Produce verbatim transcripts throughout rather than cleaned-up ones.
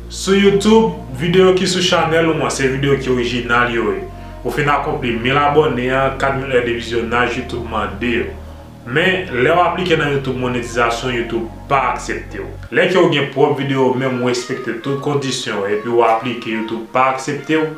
Sou YouTube, videyo ki sou chanèl ou an, se videyo ki orijinal yo ye. Ou fin akonpli mil abòne an, kat mil è de vizyonaj YouTube mande yo. Men, lè w aplike nan YouTube monetizasyon, YouTube pa aksepte w. Lè ke w gen pwòp videyo w menm, ou respekte tout kondisyon w, epi w aplike, YouTube pa aksepte w,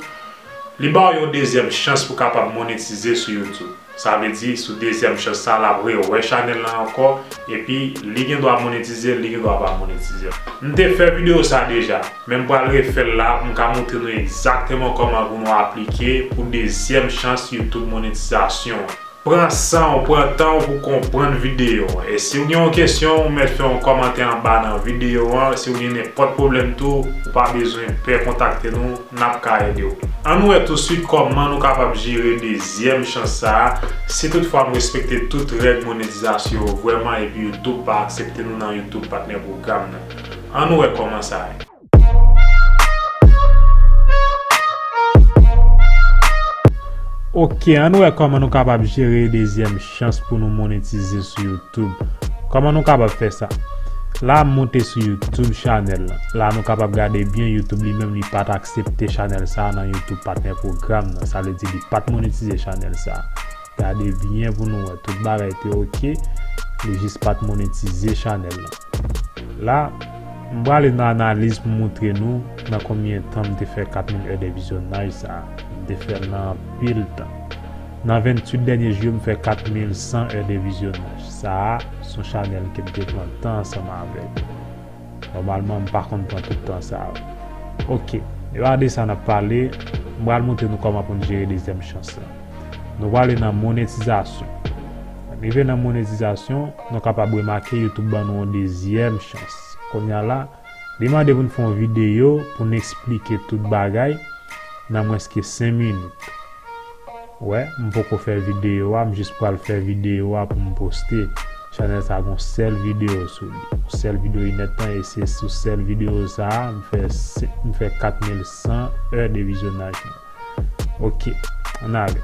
li ba w yon dezyèm chans pou w kapab monetize sou YouTube. Sa vle di, sou dezyèm chans sa, l ap rewè chanèl lan ankò, epi li gen dwa monetize l, li gen dwa pa monetize l. M te fè videyo sa deja, men m pral refè l la pou m ka montre nou egzakteman kòman pou nou aplike pou dezyèm chans YouTube monetizasyon an. Pran san w, pran tan w pou konprann videyo an. E si w gen yon kesyon, ou mèt fè yon kòmantè anba nan videyo an. Si w gen nenpòt pwoblèm tou, ou pa bezwen pè kontakte nou, n ap ka ede w. Ann wè tousuit kòman nou kapab jere dezyèm chans sa a, si toutfwa nou respekte tout règ monetizasyon yo vrèman epi YouTube pa aksepte nou nan YouTube Partner Program nan. Ann wè kòman sa ye. Ok, ann wè kòman nou kapab jere dezyèm chans pou nou monetize sou YouTube. Kòman nou kapab fè sa? La, m monte sou YouTube chanèl lan. La, nou kapab gade byen, YouTube li menm, li pa t aksepte chanèl sa a nan YouTube Partner Program nan. Sa vle di, li pa t monetize chanèl sa a. Gade byen pou nou wè. Tout bagay te ok. Li jis pa t monetize chanèl lan. La, m prale nan analiz pou montre nou nan konbyen tan m te fè kat mil è de vizyonaj sa a. M te fè l nan anpil tan. Nan venntuit dènye jou yo, m fè kat mil san è de vizyonaj. Sa a, se yon chanèl ke m te pran tan ansanm avè l. Nòmalman, m pa konn pran tout tan sa a. Ok, e pa de sa n ap pale, m pral montre nou kòman pou n jere dezyèm chans lan. Nou prale nan monetizasyon. Rive nan monetizasyon, nou kapab remake YouTube ban nou yon dezyèm chans. Kounye a la, li mande pou n fè yon videyo pou n eksplike tout bagay nan mwens ke senk minit. Wè, m poko fè videyo a, m jis pral fè videyo a pou m poste. Chanèl sa gon sèl videyo sou li. Yon sèl videyo inèdtan, e se sou sèl videyo sa a, m fè se-, m fè kat mil san è de vizyonaj lan. Ok, ann ale.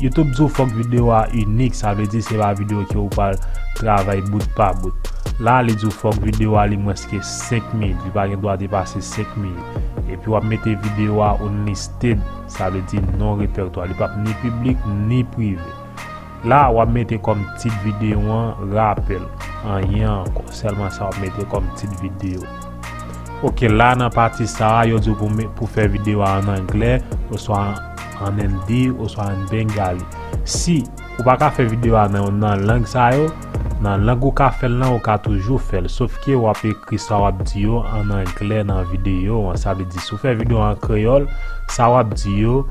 YouTube di w fòk videyo a inik, sa vle di se pa videyo ke ou pral travay bout pa bout. La, li di w fòk videyo a li mwens ke senk minit, li pa gen dwa depase senk minit. Epi w ap mete videyo a unlisted, sa vle di non repètwa, li p ap ni piblik ni prive. La, w ap mete kòm tit videyo an rapèl. Anyen ankò. Sèlman sa w ap mete kòm tit videyo. Ok, la nan pati sa a, yo di w pou, pou fè videyo a ann anglè, oswa ann indi, oswa ann bengali. Si ou pa ka fè videyo a nan youn nan lang sa yo, nan lang ou ka fè l lan, ou ka toujou fè l. Sof ke w ap ekri sa w ap di yo ann anglè nan videyo an. Sa vle di, si w fè videyo a an kreyòl, sa w ap di yo,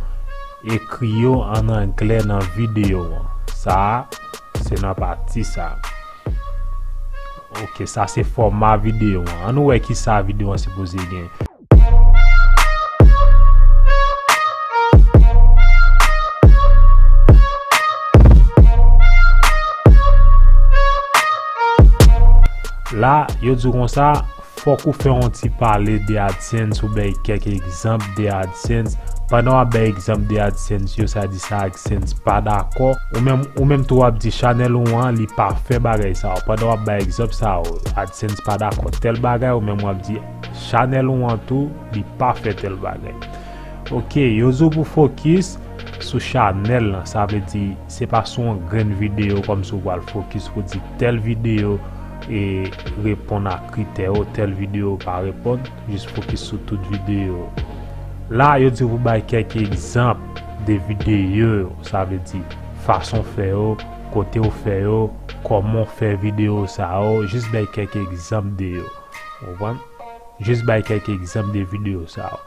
ekri yo ann anglè nan videyo an. Sa a, se nan pati sa a. Ok, sa se fòma videyo an. Ann wè kisa videyo an sipoze gen. La, yo di w konsa, fòk ou fè yon ti pale de AdSense, ou bay kèk egzanp de AdSense. Pandan w ap bay egzanp de AdSense yo, sa di sa AdSense pa dakò. Ou menm, ou menm tou w ap di chanèl ou an, li pa fè bagay sa yo. Pandan w ap bay egzanp sa yo, AdSense pa dakò tèl bagay, ou menm w ap di chanèl ou an tou, li pa fè tèl bagay. Ok, yo di w pou fokis sou chanèl lan. Sa vle di, se pa sou yon grenn videyo kòmsi w pral fokis pou di tèl videyo e reponn a kritè yo, tèl videyo pa reponn. Jis fokis sou tout videyo. La, yo di w pou bay kèk egzanp de videyo yo. Sa vle di, fason w fè yo, kote w fè yo, kòman w fè videyo sa yo. Jis bay kèk egzanp de yo. Ou konprann? Jis bay kèk egzanp de videyo sa yo.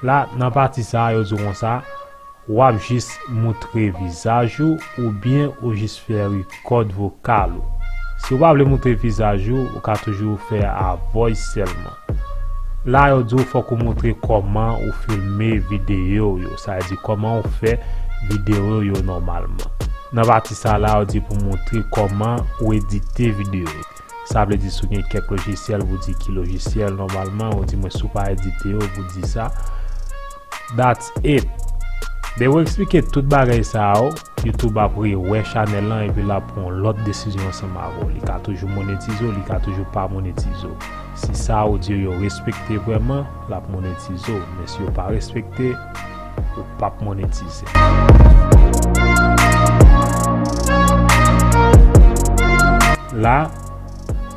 La, nan pati sa a, yo di w konsa, w ap jis moutre vizaj ou, oubyen ou jis fè rikòd vokal ou. Si w pa vle moutre vizaj ou, ou ka toujou fè a voice sèlman. La, yo di w fòk ou moutre kòman ou filme videyo yo, sa vle di kòman ou fè videyo yo nòmalman. Nan pati sa la, yo di pou moutre kòman ou edite videyo yo. Sa vle di si w gen kèk lojisyèl, ou di ki lojisyèl nòmalman, ou di mwen si w pa edite yo, ou di sa. That's it. Depi w eksplike tout bagay sa yo, YouTube ap rewè chanèl lan epi l ap pran yon lòt desizyon ansanm avè w. Li ka toujou monetize w, li ka toujou pa monetize w. Si sa ou di yo respekte vrèman, l ap monetize w. Men si yo pa respekte, ou p ap monetize. La,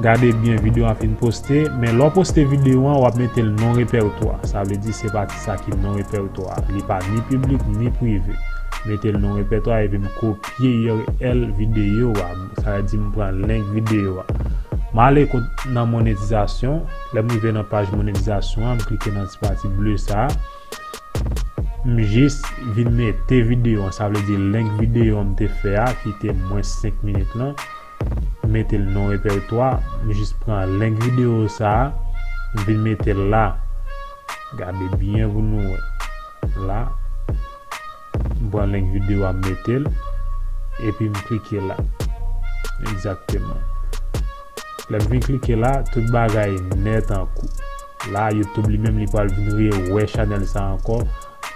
gade byen videyo an fin poste, men lè w poste videyo an, w ap mete l non repètwa. Sa vle di se pati sa ki non repètwa. Li pa ni piblik, ni prive. Mete l non repètwa epi m kopye U R L videyo a. Sa vle di m pran link videyo a. M ale kot nan monetizasyon. Lè m rive nan paj monetizasyon an, m klike nan ti pati ble sa a. M jis vin mete videyo an, sa vle di link videyo an m te fè a, ki te mwens senk minit lan. M mete l non repètwa, m jis pran link videyo sa a, m vin mete l la. Gade byen pou nou wè. La, m pran link videyo a, m mete l, epi m klike la. Egzakteman. Lè m vin klike la, tout bagay nèt an kou. La, YouTube li menm li pral vin rewè chanèl sa ankò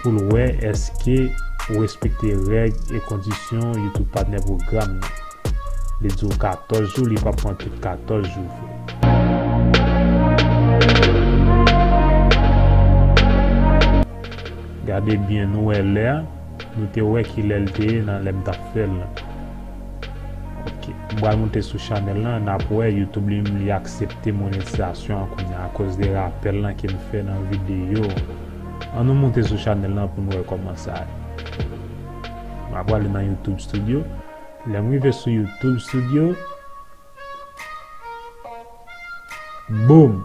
pou l wè èske ou respekte règ e kondisyon YouTube Partner Program nan. Li di w katòz jou, li p ap pran tout katòz jou vre. Gade byen, nou wè lè a, nou te wè kilè l te ye nan lè m t ap fè l lan. Ok, m pral moute sou chanèl lan, n ap wè YouTube li menm li aksepte monetizasyon an kounye a akoz de rapèl lan ke m fè nan videyo. Ann nou moute sou chanèl lan pou n wè kòman sa ye. M ap prale nan YouTube Studio. Lè m rive sou YouTube Studio, boom!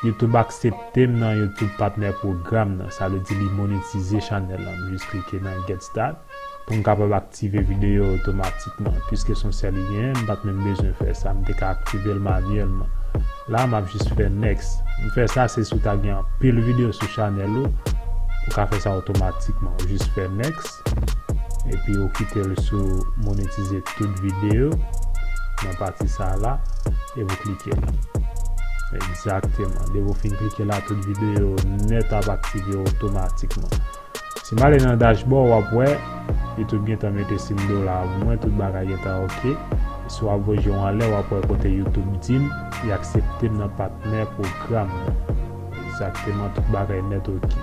YouTube aksepte m nan YouTube Partner Program nan. Sa vle di li monetize chanèl lan. M jis klike nan Get Start pou m kapab aktive videyo otomatikman. Piske se yon sèl li genyen, m pa t menm bezwen fè sa. M te ka aktive l manyèlman. La, m ap jis fè next. M fè sa, se si w ta gen anpil videyo sou chanèl ou, ou ka fè sa otomatikman. Ou jis fè next. Epi ou kite l sou monetize tout videyo nan pati sa a la, epi ou klike la. Egzakteman. Depi ou fin klike la, tout videyo nèt ap aktive otomatikman. Si m ale nan dashboard, w ap wè YouTube gentan mete siy dola pou mwen, tout bagay gentan ok. Si w ap voye w anlè, w ap wè kote YouTube di m li aksepte m nan patnè pwogram nan. Egzakteman, tout bagay nèt ok.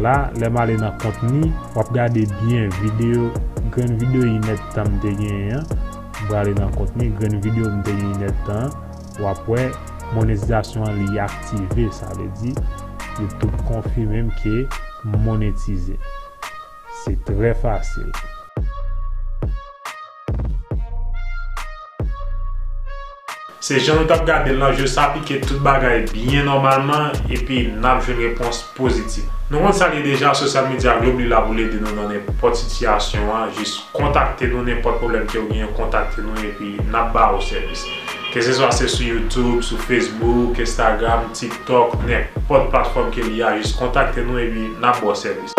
La, lè m ale nan kontni, w ap gade byen videyo, grenn videyo inèdtan m te genyen an. M prale nan kontni, grenn videyo m te genyen inèdtan an. W ap wè monetizasyon an li aktive, sa vle di YouTube konfime m ke m monetize. Se trè fasil. Se jan nou t ap gade l lan, jis aplike tout bagay byen nòmalman, epi n ap jwenn repons pozitif. Nou konn sa l ye deja, Social Media Globe li la pou l ede nou nan nenpòt sitiyasyon an. Jis kontakte nou, nenpòt pwoblèm ke w genyen, kontakte nou, epi n ap ba ou sèvis. Keseswa se sou YouTube, sou Facebook, Instagram, TikTok, nenpòt platfòm ke li a, jis kontakte nou, epi n ap ba w sèvis.